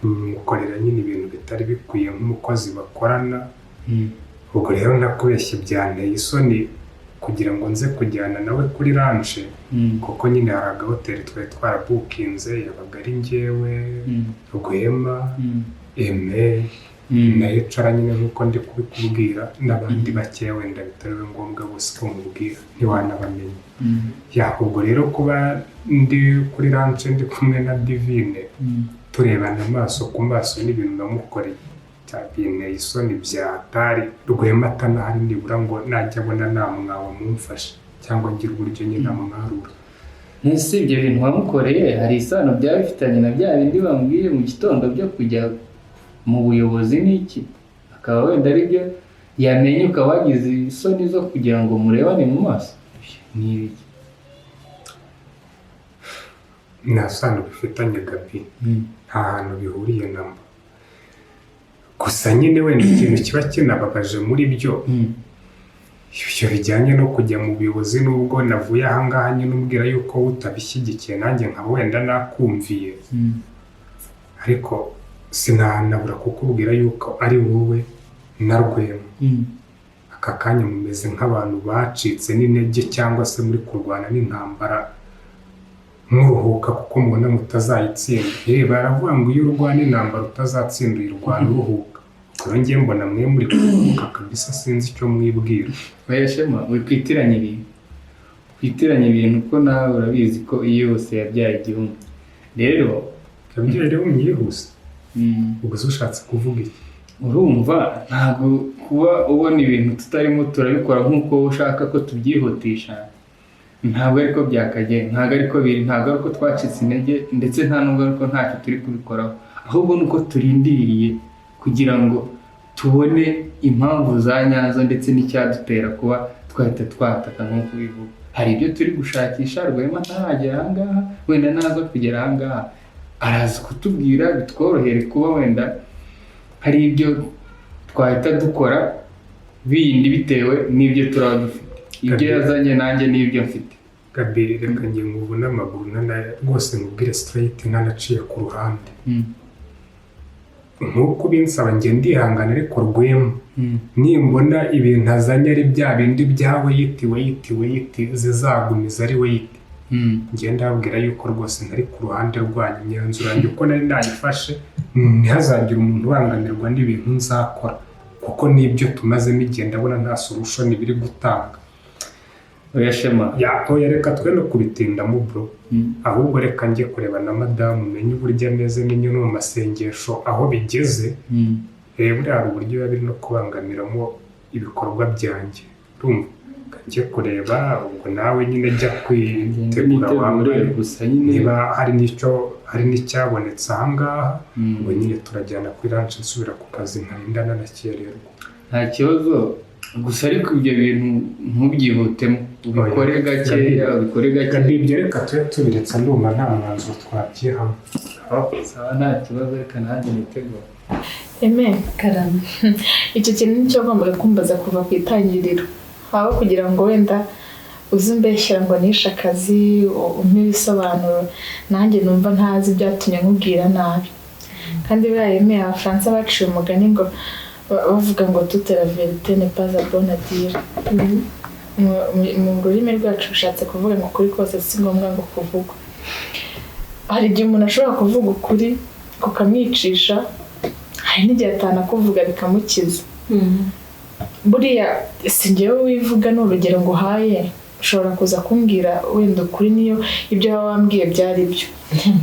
Mukorera nyine ibintu bitari bikwiye nk'umukozi bakorana. Ubwo rero nakubeshye byanteye isoni kugira ngo nze kujyana nawe kuri ranche, kuko nyine hari agahoteli twari twarabukinze, yabaga ari njyewe, Rwema, Aime na HR nyine nk'uko ndi kubikubwira, n'abandi bakeya wenda bitari ngombwa bose ko nkubwira ntiwanabamenya. Ubwo rero kuba ndi kuri ranche ndi kumwe na Divine, turebana amaso ku maso n'ibintu namukoreye byanteye isoni byatari. Rwema atanahari nibura ngo najya abona namwawe mumfashe cyangwa ngira uburyo nyine amwarura. Ese ibyo bintu wamukoreye hari isano byaba bifitanye na bya bindi bambwiye mu gitondo byo kujya mu buyobozi n'iki? Akaba wenda ari byo yamenye ukaba wagize isoni zo kugira ngo murebane mu maso? Ni ibiki? Nta sano bifitanye Gabi, nta hantu bihuriye na mba. Gusa nyine wenda ikintu kiba kinababaje muri byo, ibyo bijyanye no kujya mu buyobozi, nubwo navuye aha ngaha nyine umbwira yuko utabishyigikiye nanjye nkaba wenda nakumviye, ariko Sinanabura kukubwira yuko ari wowe na Rwema aka kanya mumeze nk'abantu bacitse n'intege cyangwa se muri kurwana n'intambara muruhuka, kuko mubona mutazayitsinda. Baravuga ngo iyo urwana intambara utazatsinda uyirwana uruhuka. Rero ngiye mbona mwe muri kuruhuka kabisa, sinzi icyo mwibwira. Oya Shema, wikwitiranya ibintu, kwitiranya ibintu, ko nawe urabizi ko iyo yose yabyaye igihumbi rero. Yabyaye rero mwihuse. Ubwo se ushatse kuvuga iki? Urumva, ntabwo kuba ubona ibintu tutarimo turabikora nk'uko wowe ushaka ko tubyihutisha, ntabwo ariko byakagenda, ntabwo ariko biri, ntabwo ari uko twacitse intege, ndetse nta nubwo ariko ntacyo turi kubikoraho, ahubwo ni uko turindiriye kugira ngo tubone impamvu za nyazo ndetse n'icyadutera kuba twahita twataka nk'uko ubivuga. Hari ibyo turi gushakisha. Rwema ntaragera ahangaha, wenda naza kugera ahangaha araza kutubwira, bitworohere kuba wenda hari ibyo twahita dukora bindi bitewe n'ibyo turaba dufite, ibyo yazanye nanjye n'ibyo mfite. Gabi, reka njye nkubone amaguru rwose nkubwire straight ntanaciye ku ruhande. Nk'uko ubinsaba njye ndihangana, ariko Rwema nimbona ibintu azanye ari bya bindi bya wait, wait, wait, zizagumiza ari wait, njye ndababwira yuko rwose ntari ku ruhande rwanyu. Imyanzuro yanjye uko nari nayifashe, ntihazagire umuntu ubangamirwa n'ibintu nzakora, kuko n'ibyo tumazemo igihe ndabona nta solution biri gutanga. Oya Shema. Ya, oya, reka twe no kubitindamo bro. Ahubwo reka njye kureba na madamu, menye uburyo ameze, menye no mu masengesho aho bigeze. Buriya hari uburyo biba biri no kubangamiramo ibikorwa byanjye. Urumva, reka njye kureba, ubwo nawe nyine jya kwitegura. Nitegure. Wambaye Gusa nyine niba hari n'icyo, hari n'icyabonetse ahangaha, ubwo nyine turajyana kuri lunch, nsubira ku kazi nkarinda nanakererwa. Nta kibazo, gusa ariko ibyo bintu ntubyihutemo, ubikore Oya. gakeya, ubikore Gabi, gakeya. Ibyo reka tube tubiretse, ndumva nta mwanzuro twabyihamo. Sawa, nta kibazo, reka nanjye nitegure. Eme. Karame. Icyo kintu nicyo wagombaga kumbaza kuva ku itangiriro, aho kugira ngo wenda uze umbeshyira ngo nishe akazi, umpe ibisobanuro nanjye numva ntazi ibyatumye nkubwira nabi. Kandi buriya yemeye, Abafaransa baciye umugani ngo bavuga ngo "Toute la vérité n'est pas bonne à dire." Mu rurimi rwacu bishatse kuvuga ngo ukuri kose si ngombwa ngo kuvugwe. Hari igihe umuntu ashobora kuvuga ukuri kukamwicisha, hari n'igihe atanakuvuga bikamukiza. Buriya si njyewe wivuga, ni urugero nguhaye. Ushobora kuza kumbwira wenda ukuri, niyo ibyo waba wambwiye byari byo,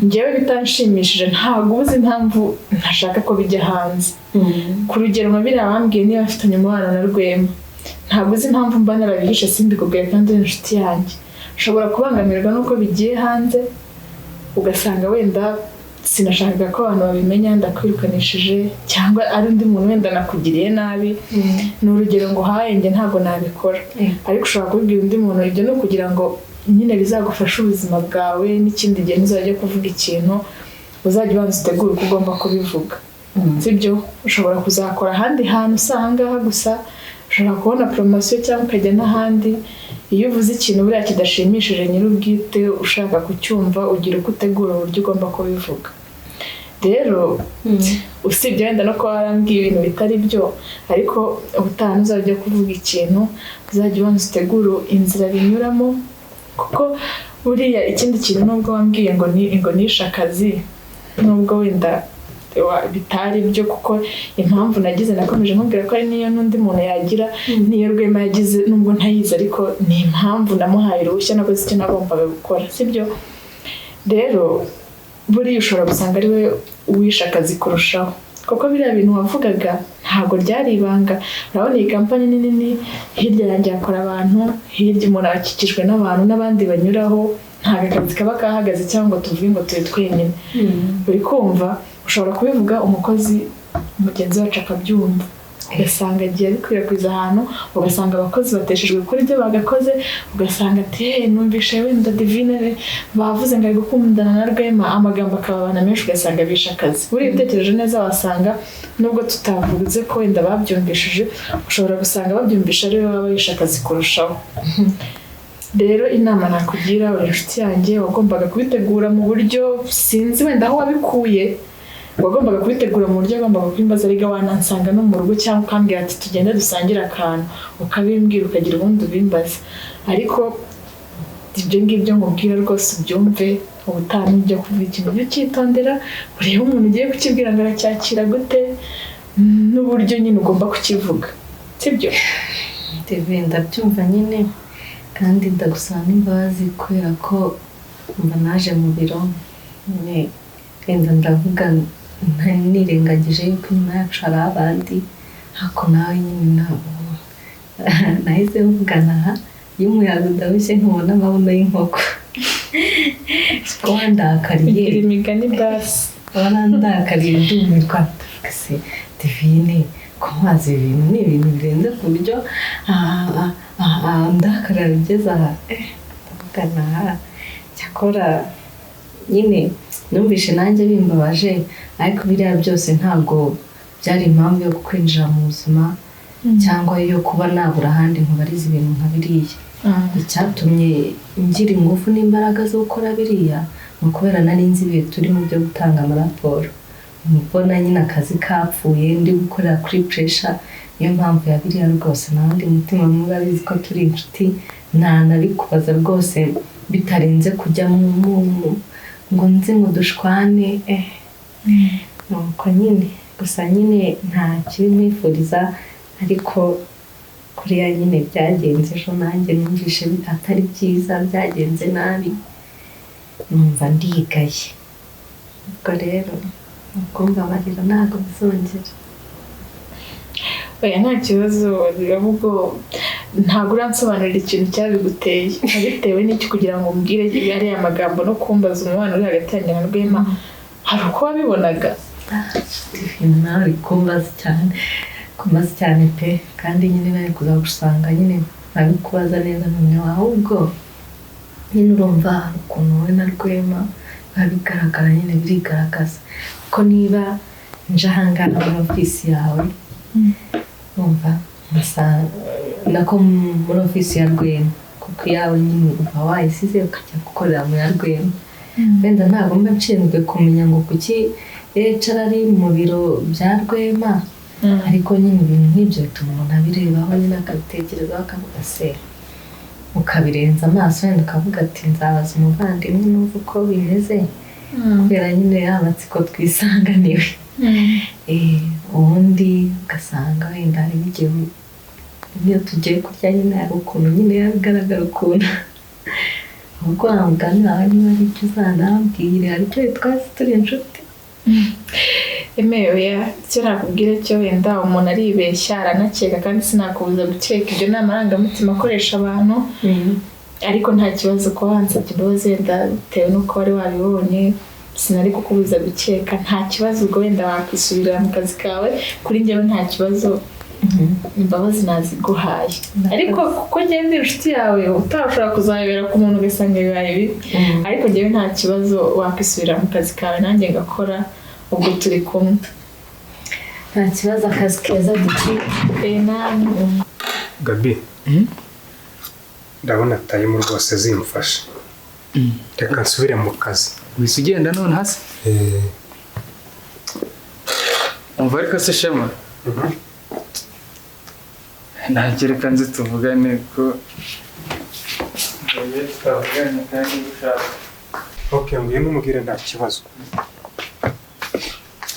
njyewe bitanshimishije, ntabwo uzi impamvu ntashaka ko bijya hanze. Ku rugero nka biriya wambwiye, niba mfitanye umubano na Rwema, ntabwo uzi impamvu mba narabihishe simbikubwiye kandi uri inshuti yanjye. Ushobora kubangamirwa n'uko bigiye hanze, ugasanga wenda sinashakaga ko abantu babimenya, ndakwirukanishije, cyangwa ari undi muntu wenda nakugiriye nabi. Ni urugero nguhaye, njye ntabwo nabikora, ariko ushobora kubibwira undi muntu. Ibyo ni ukugira ngo nyine bizagufashe ubuzima bwawe, n'ikindi gihe ntuzajya kuvuga ikintu uzajya ubanza utegure uko ugomba kubivuga, sibyo? Ushobora kuzakora ahandi hantu, si ahangaha gusa, ushobora kubona promotion cyangwa ukajya n'ahandi. Iyo uvuze ikintu buriya kidashimishije nyir'ubwite ushaka kucyumva, ugira uko utegura uburyo ugomba kubivuga. Rero usibye wenda no kuba warambwiye ibintu bitari byo, ariko ubutaha ntuzajya kuvuga ikintu uzajya ubanza utegure inzira binyuramo. Kuko buriya ikindi kintu, nubwo wambwiye ngo nishe akazi, nubwo wenda bitari byo, kuko impamvu nagize nakomeje nkubwira ko ari niyo n'undi muntu yagira, niyo Rwema yagize, nubwo ntayizi, ariko ni impamvu namuhaye uruhushya, nakoze icyo nagombaga gukora, sibyo? Rero buriya ushobora gusanga ari we uwishe akazi kurushaho, kuko biriya bintu wavugaga ntabwo ryari ibanga. Urabona iyi kampani ni nini, hirya yanjye hakora abantu, hirya umuntu akikijwe n'abantu n'abandi banyuraho. Ntabwo akazi kaba kahagaze cyangwa ngo tuvuge ngo turi twenyine. Uri kumva, ushobora kubivuga umukozi mugenzi wacu akabyumva, ugasanga agiye abikwirakwiza ahantu, ugasanga abakozi bateshejwe gukora ibyo bagakoze, ugasanga ati "Hey, numvishe wenda Divine bavuze ngo ari gukundana na Rwema," amagambo akababana menshi, ugasanga bishe akazi. Buriya utekereje neza wasanga nubwo tutavuze ko wenda babyumvishije, ushobora gusanga babyumvisha ari we waba yishe akazi kurushaho. Rero inama nakugira, uri inshuti yanjye, wagombaga kubitegura mu buryo, sinzi wenda aho wabikuye. Wagombaga kubitegura mu buryo wagombaga kubimbaza, ariko wanansanga no mu rugo cyangwa ukambwira ati tugende dusangire akantu, ukabimbwira ukagira ubundi ubimbaza. Ariko ibyo ngibyo nkubwira rwose ubyumve, ubutaha nujya kuvuga ikintu ujye ucyitondera, urebe umuntu ugiye kukibwira ngo aracyakira gute, n'uburyo nyine ugomba kukivuga, sibyo? Divi, ndabyumva nyine, kandi ndagusaba n'imbabazi kubera ko mba naje mu biro nyine wenda ndavuga nirengagije yuko inyuma yacu hari abandi, ariko nawe nyine ntabwo nahise mvugana aha, iyo umuyaga udahushye ntubona amabuno y'inkoko, siko wandakariye. Bigira imigani basi. Warandakariye ndumirwa, ndavuga se Divine ko mazi ibi bintu ni ibintu birenze ku buryo ndakarira bigeze aha. Ndavuga naha cyakora nyine numvishe nanjye bimbabaje, ariko biriya byose ntabwo byari impamvu yo kwinjira mu buzima cyangwa yo kuba nabura ahandi nkubariza ibintu nka biriya. Icyatumye ngira ingufu n'imbaraga zo gukora biriya ni ukubera nari nzi ibihe turimo byo gutanga amaraporo, mbona nyine akazi kapfuye, ndi gukorera kuri pressure, niyo mpamvu ya biriya rwose. Nawe ndi mutima mubi, urabizi ko turi inshuti, ntanabikubaza rwose bitarenze kujya mu ngo nze ngo dushwane. Nuko nyine gusa nyine nta kibi nkwifuriza, ariko kuriya nyine byagenze ejo nanjye numvishe atari byiza, byagenze nabi, numva ndigaye. Ubwo rero ukumbabarira, ntabwo bizongera. Oya, nta kibazo, ahubwo ntabwo uransobanurira ikintu cyabiguteye, bitewe n'iki kugira ngo umbwire ariya magambo no kumbaza umubano uri hagati yanjye na Rwema, hari uko wabibonaga? Divine, nawe uri kumbaza cyane, kumbaza cyane pe, kandi nyine bari kuza gusanga nyine nkabikubaza neza noneho. Ahubwo nyine urumva hari ukuntu wowe na Rwema biba bigaragara nyine, birigaragaza ko niba nje ahangaha muri ofisi yawe, urumva ngasanga nako muri ofisi ya Rwema, kuko iyawe nyine uba wayisize ukajya gukorera muri ya Rwema, wenda ntabwo mba nshinzwe kumenya ngo kuki HR ari mu biro bya Rwema, ariko nyine ibintu nk'ibyo bituma umuntu abirebaho nyine akabitekerezaho, akavuga se, ukabirenza amaso wenda ukavuga ati nzabaza umuvandimwe numva uko bimeze, kubera nyine ya matsiko twisanganiwe. Ubundi ugasanga wenda hari n'igihe niyo tugiye kurya nyine hari ukuntu nyine biba bigaragara ukuntu. Ubwo wa mugani wawe niba ari icyo uzanambwire, hari icyo twasi turi inshuti. Emewe, icyo nakubwira cyo wenda umuntu aribeshya, aranakeka, kandi sinakubuza gukeka, ibyo ni amarangamutima akoresha abantu, ariko nta kibazo kuba wansabye imbabazi wenda bitewe n'uko wari wabibonye, sinari kukubuza gukeka, nta kibazo. Ubwo wenda wakisubirira mu kazi kawe, kuri njyewe nta kibazo, imbabazi naziguhaye. Ariko kuko ngenda inshuti yawe, utashobora kuzayobera ku muntu ugasanga bibaye bibi, ariko njyewe nta kibazo, wakisubirira mu kazi kawe nanjye ngakora, ubwo turi kumwe. Nta kibazo, akazi keza duki. Namwe. Gabi, ndabona time rwose zimfashe, reka nsubire mu kazi. Wese ugenda none hasi? Umva ariko se Shema, ntacyo, reka nzi tuvugane ko mbere twavuganye kandi gushaka. Ok, ngwino umubwire, nta kibazo.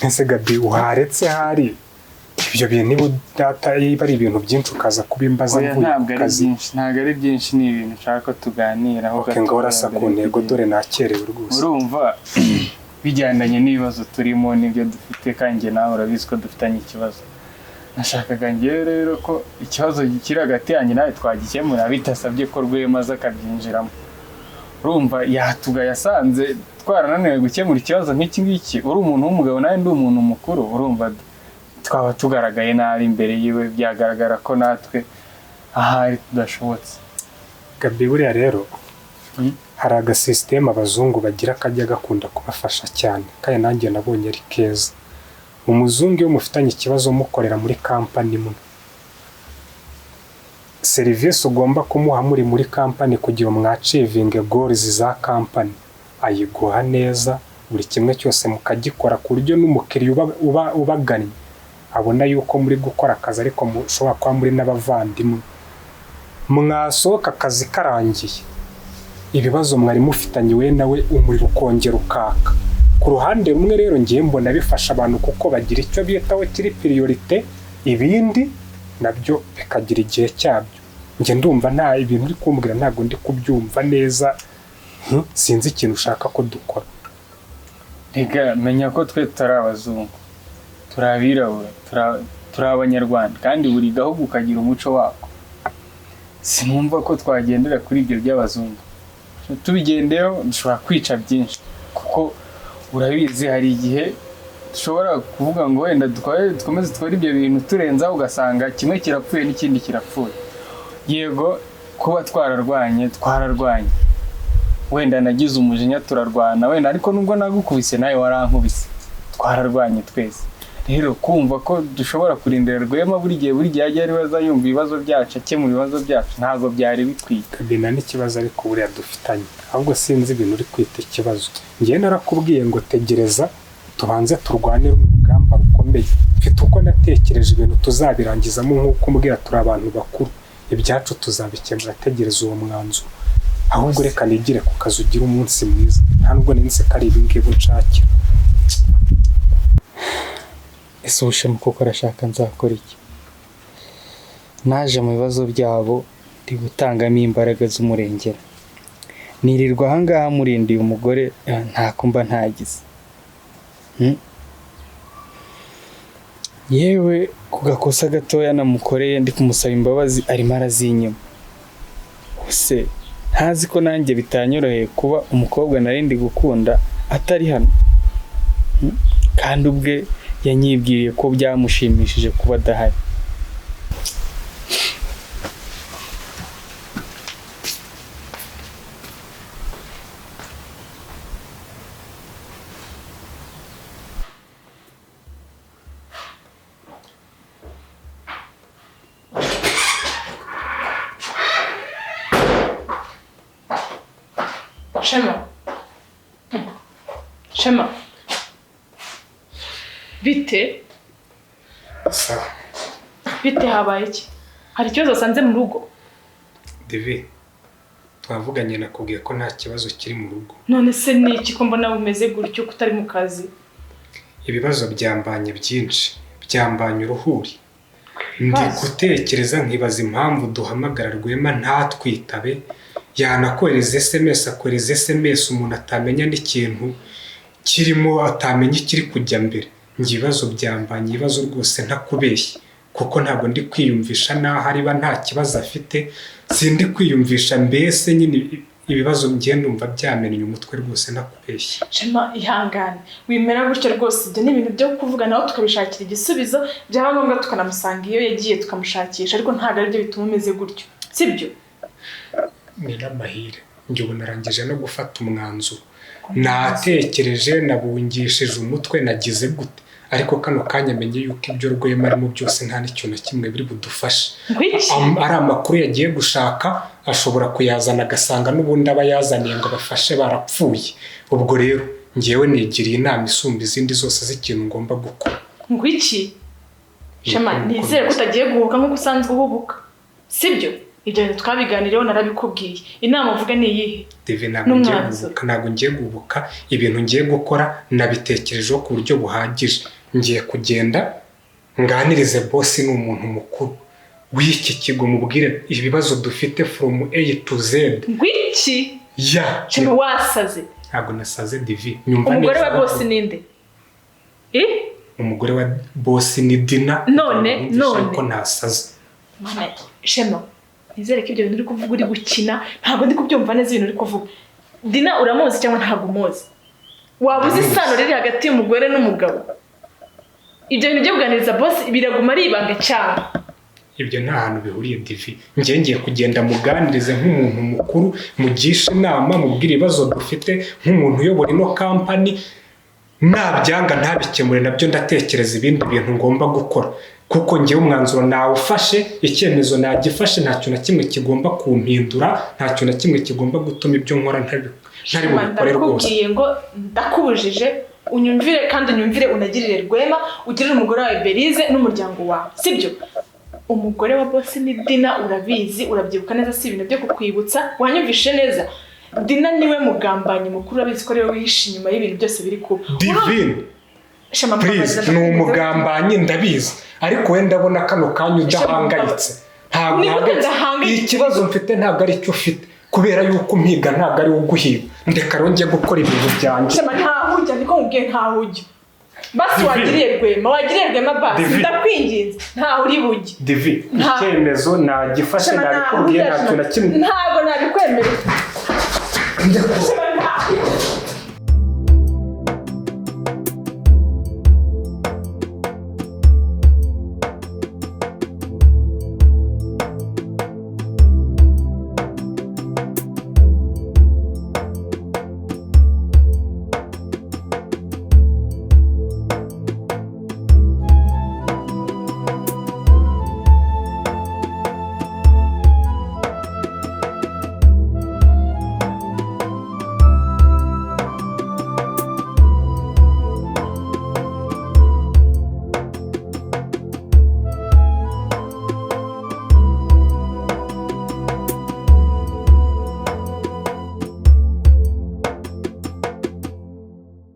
Ese Gabi, uharetse hari ibyo bintu, niba data niba ari ibintu byinshi ukaza kubimbaza Oya, mvuye ntabwo ku ari kazi? byinshi, ntabwo ari byinshi, ni ibintu nshaka ko tuganiraho Ok, ngaho urasa ku mbere ntego. y'uko Dore nakerewe rwose. Urumva bijyandanye n'ibibazo turimo n'ibyo dufite, kandi njye nawe urabizi ko dufitanye ikibazo. Nashakaga ngewe rero ko ikibazo kiri hagati yanjye nawe twagikemura bidasabye ko Rwema aza akabyinjiramo. Urumva yatuga yasanze twarananiwe gukemura ikibazo nk'iki ngiki, uri umuntu w'umugabo nawe ndi umuntu mukuru, urumva twaba tugaragaye nabi imbere yiwe, byagaragara ko natwe ahari tudashobotse. Gabi, buriya rero hari agasisiteme abazungu bagira kajya gakunda kubafasha cyane, kandi nanjye nabonye ari keza. Umuzungu iyo mufitanye ikibazo mukorera muri kampani imwe, serivisi ugomba kumuha muri kampani kugira ngo mwachievinge goals za kampani, ayiguha neza. Buri kimwe cyose mukagikora ku buryo n'umukiriya ubagannye abona yuko muri gukora akazi, ariko mushobora kuba muri n'abavandimwe. Mwasohoka akazi karangiye, ibibazo mwari mufitanye we nawe umuriro ukongera ukaka. Ku ruhande rumwe rero ngiye mbona bifasha abantu kuko bagira icyo bitaho kiri priorité, ibindi nabyo bikagira igihe cyabyo. Njye ndumva nta ibintu uri kumbwira ntabwo ndi kubyumva neza. Sinzi ikintu ushaka ko dukora. Rega menya ko twe tutari abazungu, turi abirabura, turi abanyarwanda, kandi buri gahugu kagira umuco wako. Sinumva ko twagendera kuri ibyo by'abazungu. Tubigendeyeho dushobora kwica byinshi, kuko urabizi hari igihe dushobora kuvuga ngo wenda dukomeze dukore ibyo bintu turenzaho, ugasanga kimwe kirapfuye n'ikindi kirapfuye. Yego kuba twararwanye, wenda nagize umujinya turarwana, wenda ariko nubwo nagukubise nawe warankubise, twararwanye twese. Rero kumva ko dushobora kurindira Rwema buri gihe ajya ari we yumva ibibazo byacu, akemura ibibazo byacu, ntabwo byari bikwiye. Kabina n'ikibazo ariko buriya dufitanye, ahubwo sinzi ibintu uri kwita ikibazo. Ngewe narakubwiye ngo tegereza tubanze turwanire urugamba rukomeye. Mfite uko natekereje ibintu tuzabirangizamo nk'uko umbwira turi abantu bakuru, ibyacu tuzabikemura. Tegereza uwo mwanzuro, ahubwo reka nigire ku kazi ugire umunsi mwiza. Nta nubwo ninzi ko ari ibi ngibi unshakira. Ese ubushema kuko arashaka nzakora iki? Naje mu bibazo byabo ndi gutangamo imbaraga z'umurengera, nirirwa ahangaha murindiye umugore ntako mba ntagize. Yewe ku gakosa gatoya namukoreye ndi kumusaba imbabazi arimo arazinyima. Ese ntazi ko nanjye bitanyoroheye kuba umukobwa nari ndi gukunda atari hano, kandi ubwe yanyibwiriye ko byamushimishije kuba adahari. Shema, Shema, bite? Sawa. Bite, habaye iki? Hari ikibazo wasanze mu rugo? Divi, twavuganye nakubwiye ko nta kibazo kiri mu rugo. None se ni iki ko mbona bumeze gutyo ko utari mu kazi? Ibibazo byambanye byinshi, byambanye uruhuri. Ndi gutekereza nkibaza impamvu duhamagara Rwema ntatwitabe, yanakohereza SMS akohereza SMS umuntu atamenya n'ikintu kirimo, atamenya ikiri kujya mbere. Njye ibibazo byambanye ibibazo rwose ntakubeshye, kuko ntabwo ndi kwiyumvisha naho ariba nta kibazo afite, sindi kwiyumvisha mbese nyine ibibazo ngiye ndumva byamennye umutwe rwose ntakubeshye. Shema ihangane, wimera gutyo rwose, ibyo ni ibintu byo kuvuga nawe tukabishakira igisubizo, byaba ngombwa tukanamusanga iyo yagiye tukamushakisha, ariko ntabwo aribyo bituma umeze gutyo, sibyo? Ni n'amahire, njye ubu narangije no gufata umwanzuro, natekereje nabungishije umutwe nagize gute, ariko kano kanya menye yuko ibyo Rwema arimo byose nta n'ikintu na kimwe biri budufashe. Ari amakuru yagiye gushaka ashobora kuyazana agasanga n'ubundi aba yazaniye ngo abafashe barapfuye. Ubwo rero ngewe nigiriye inama isumba izindi zose z'ikintu ngomba gukora. Ngwiki Shema, nizere ko utagiye guhubuka nk'uko usanzwe uhubuka, sibyo? Ibyo bintu twabiganireho narabikubwiye. Inama uvuga ni iyihe? Divi, ntabwo ngiye guhubuka, ibintu ngiye gukora nabitekerejeho ku buryo buhagije. Ngiye kugenda nganirize boss, ni umuntu mukuru w'iki kigo, mubwire ibibazo dufite from A to Z. Ngwiki? Ya. Shema wasaze. Ntabwo nasaze Divi. Nyumva neza. Umugore wa boss ninde? Umugore wa boss ni Dina. None ko nasaze. Mama Shema, nizere ko ibyo bintu uri kuvuga uri gukina, ntabwo ndi kubyumva neza ibintu uri kuvuga. Dina uramuzi cyangwa ntabwo umuzi? Waba uzi isano riri hagati y'umugore n'umugabo? Ibyo bintu byo kuganiriza boss biraguma ari ibanga cyane. Ibyo nta hantu bihuriye Divi. Ngiye ngiye kugenda muganirize nk'umuntu mukuru, mugishe inama, mubwire ibibazo dufite nk'umuntu uyobora ino company. Nabyanga ntabikemure nabyo ndatekereza ibindi bintu ngomba gukora, kuko ngewe umwanzuro nawufashe, icyemezo nagifashe, ntacyo na kimwe kigomba kumpindura, ntacyo na kimwe kigomba gutuma ibyo nkora Ntari Shema, bubikore rwose. Ndakubwiye ngo ndakubujije, unyumvire kandi unyumvire, unagirire Rwema, ugirire umugore wawe Berize n'umuryango wawe, sibyo? Umugore wa bosi ni Dina, urabizi, urabyibuka neza, si ibintu byo kukwibutsa. Wanyumvishe neza? Dina niwe mugambanyi mukuru, urabizi ko ariwe wihishe inyuma y'ibintu byose biri kuba. Divine, Shema, please. mbabarira, Ni ndakubuza. umugambanyi ndabizi, ariko we ndabona kano kanya udahangayitse. Ntabwo Ni gute uhangayitse. ndahangayitse? Ikibazo mfite ntabwo ari cyo ufite, kubera yuko umpiga ntabwo ari we uguhiga. Ndeka rero njye gukora ibintu byanjye. Shema, ntaho ujya, niko nkubwiye, ntaho ujya. Basi Divine. wagiriye Rwema, wagiriye Rwema basi. Divine. Ndakwinginze, ntaho uri bujye. Divi, icyemezo nagifashe. Shema, ntaho Nabikubwiye, ujya, nta kintu na Shema. kimwe. Ntabwo nabikwemerera. Shema, ntaho.